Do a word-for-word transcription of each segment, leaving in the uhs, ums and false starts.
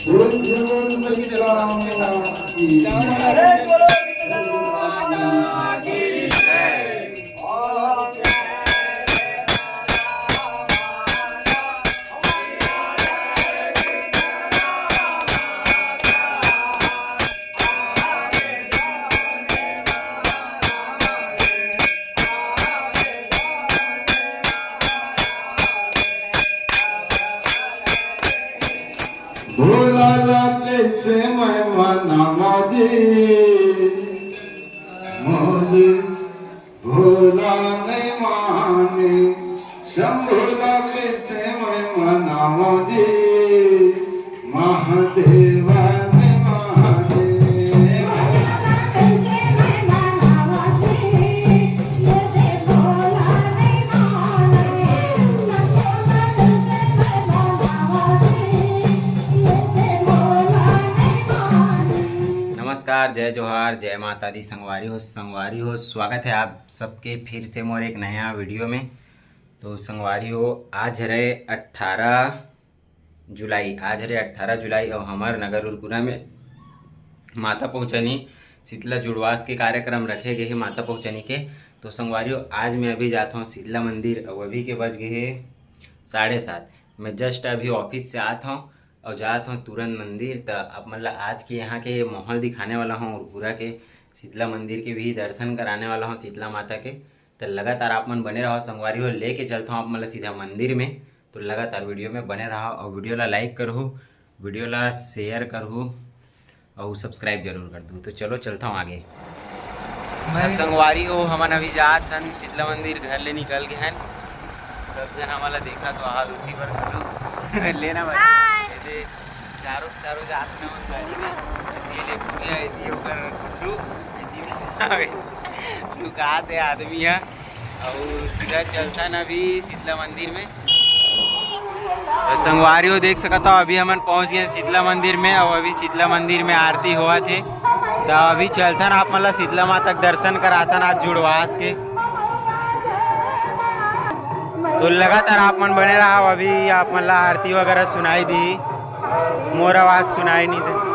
बोल जय बोल सही जलाराम की। भोला ला कैसे मैं मनावं जी, मोर भोला नहीं माने। शंभोला कैसे मैं मनावं जी, महादेवा नहीं माने। नमस्कार, जय जोहार, जय माता दी। संगवारी हो, संगवारी हो, स्वागत है आप सबके फिर से मोर एक नया वीडियो में। तो संगवारी हो, आज हरे अट्ठारह जुलाई, आज हरे अट्ठारह जुलाई और हमर नगर उरपुरा में माता पहुँचनी शीतला जुड़वास के कार्यक्रम रखे गए हे माता पहुँचनी के। तो संगवारी हो, आज मैं अभी जात हूँ शीतला मंदिर और अभी के बज गए हे साढ़े सात। मैं just अभी ऑफिस से आत हूँ और जात हूँ तुरंत मंदिर। त आप मन ला आज के यहाँ के माहौल दिखाने वाला हूँ और पूरा के शीतला मंदिर के भी दर्शन कराने वाला हूँ शीतला माता के। त लगातार आप मन बने रहो संगवारी हो, लेके चलता हूँ आप मन ला सीधा मंदिर में। तो लगातार वीडियो में बने रहो और वीडियो ला लाइक करहु, वीडियो ला शेयर करहु और सब्सक्राइब जरूर कर दू। तो चलो चलता हूँ आगे। मैं संगवारी हो, हमन अभी जात हन शीतला मंदिर, घर ले निकल गए हन। सब जन हमन ला देखा तो आहा धोती बर घलो लेना भाई। ये दे, चारों चारों जात न मन गाड़ी में। ये ले पूजा एती ओकर तू एती में लुकात हे आदमी ह। और सीधा चलथन अभी शीतला मंदिर में। तो संगवारी हो देख सकत हो, अभी हमन पहुंच गए शीतला मंदिर में और अभी शीतला मंदिर में आरती होवत हे। तो अभी चलथन आप मन ला शीतला माता के दर्शन कराथन आज जुड़वास के। तो लगातार आप मन बने रहा, अभी आप मन ला आरती वगैरह सुनाई दी, मोर आवाज सुनाई नहीं दे।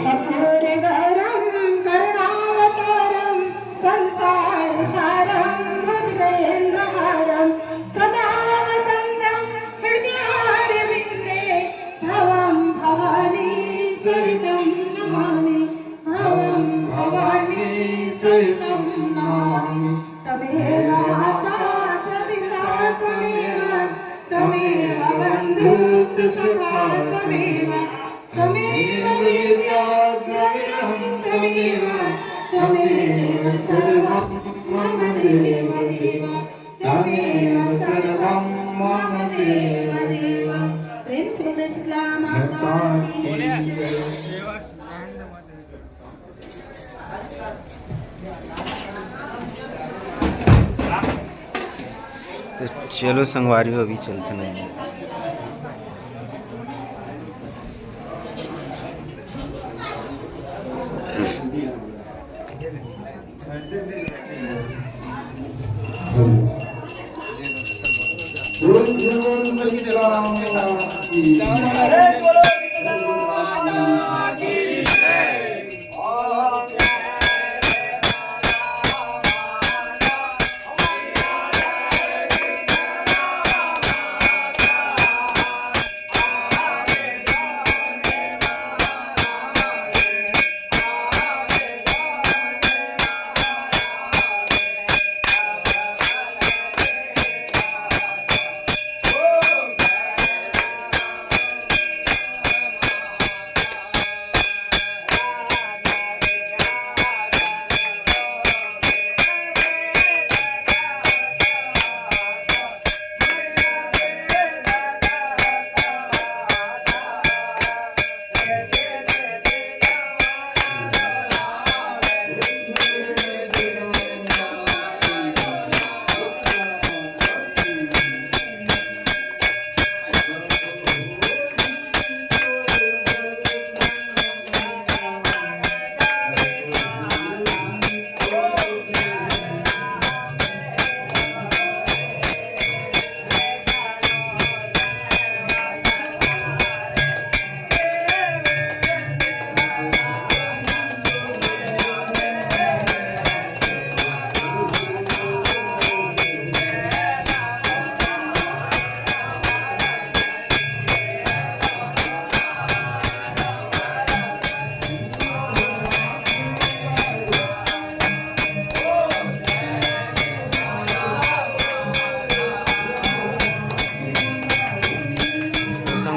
कपूरगौरं करुणावतारं संसारसारं भुजगेन्द्रहारं सदा वसन्तं हृदयारविन्दे भवं भवानी सहितं नमामि। भवं भवानी सहितं नमामि। त्वमेव माता च पिता त्वमेव, त्वमेव बन्धुश्च सखा त्वमेव। त्वमेव वेद्या द्रविणं त्वमेव, त्वमेव सर्वं मम देव देव, त्वमेव सर्वं मम देव देव। प्रेम से बोल दे शीतला माता की जय। तो चलो संगवारी हो, अभी चलते नहीं।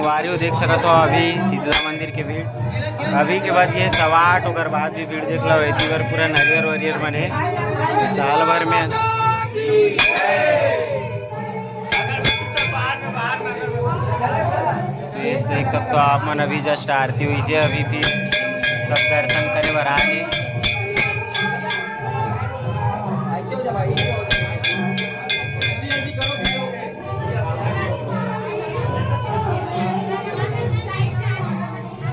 संगवारी हो, देख सकत हो अभी शीतला मंदिर के भीड़। अभी के बाद ये सवा आठ, ओकर बाद भी भीड़ देख लो। एती बर पूरा नरियर वरियर बने साल भर में। ये देख सकते हो आप मन, अभी जस्ट आरती हुई है, अभी फिर सब दर्शन करे बर आ गए।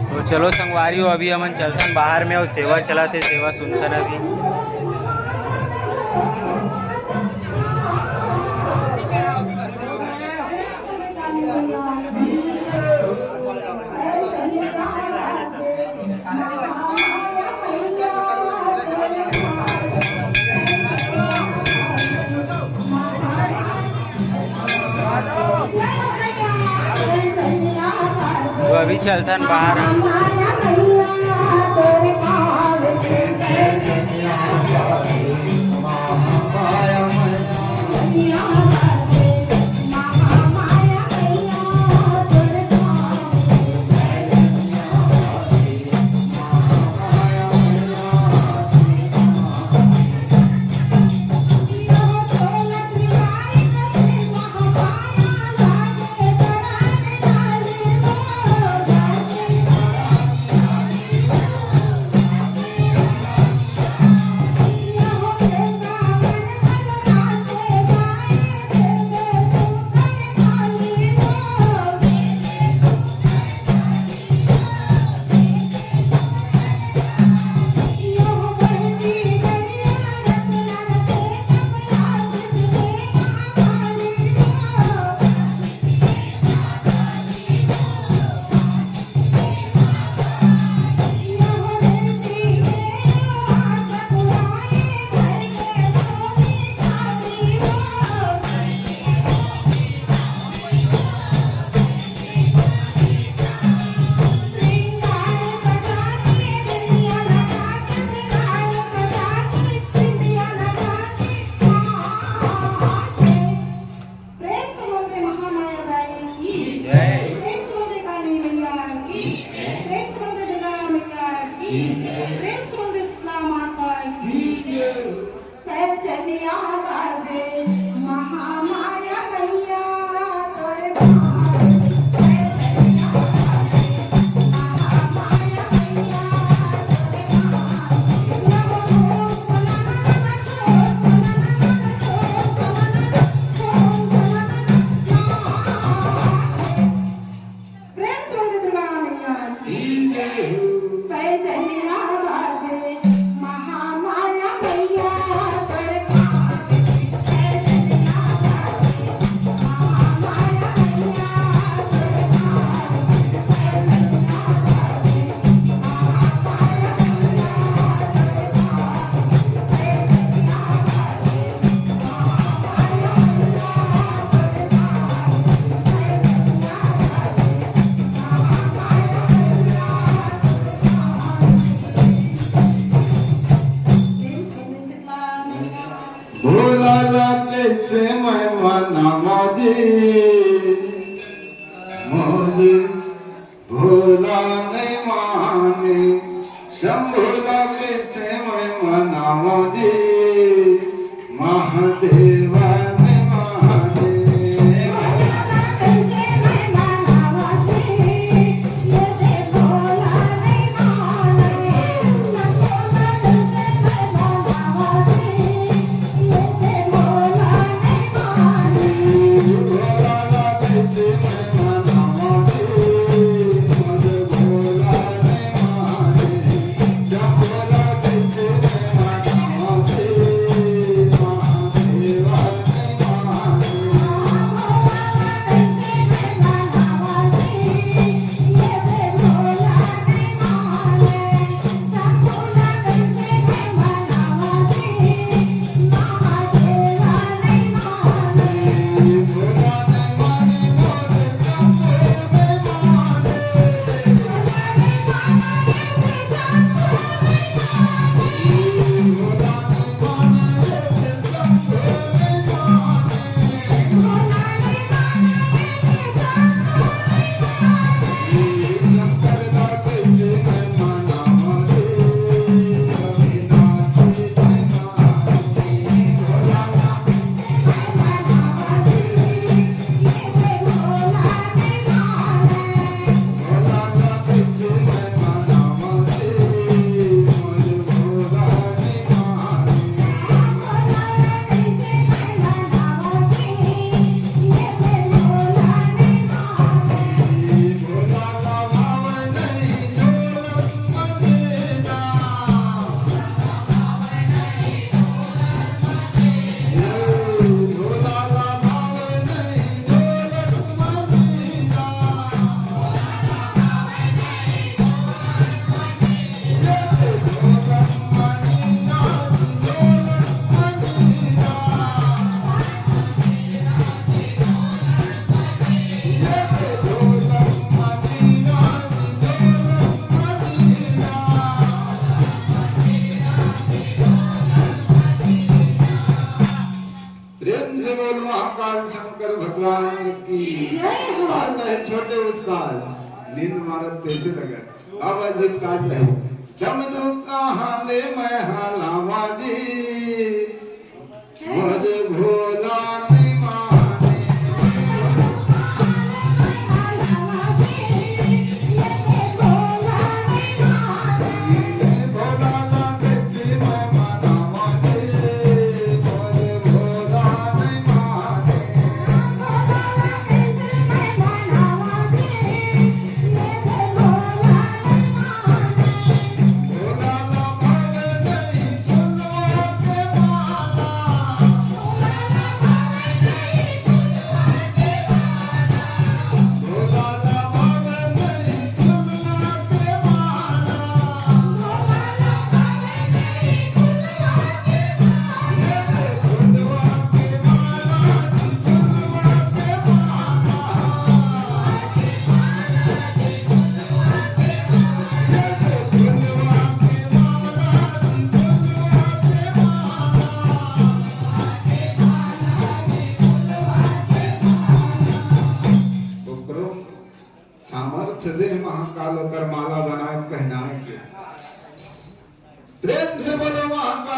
तो चलो संगवारी हो, अभी हमन चलथन बाहर में अउ सेवा चलत हे, सेवा सुनथन अभी। तो अभी चलथन बाहर। प्रेम से बोलते महामाया दाई की। जय। प्रेम से बोलते काली मैया की। प्रेम से बोलते दुर्गा मैया की। प्रेम से बोलते शीतला माता की। पैजनिया बाजे महामाया मैया तोरे। प्रेम से बोल दे दुर्गा मैया की। पैजनिया बाजे महामाया मैया। भोला ला कैसे मैं मनावं जी, मोर भोला नहीं माने। शंभू ला कैसे मैं मनावं जी, महादेवा नहीं माने। की। जय हो। आज है छोटे उसका नींद मारत कैसे लगे। अब अजीत का चाही। जब तू कहाँ ले मैं हलावा जी। मोर भोला नहीं माने। सामर्थ्य दे महाकाल ओकर माला बनाए पहनाए के। प्रेम से बोलो महाकाल।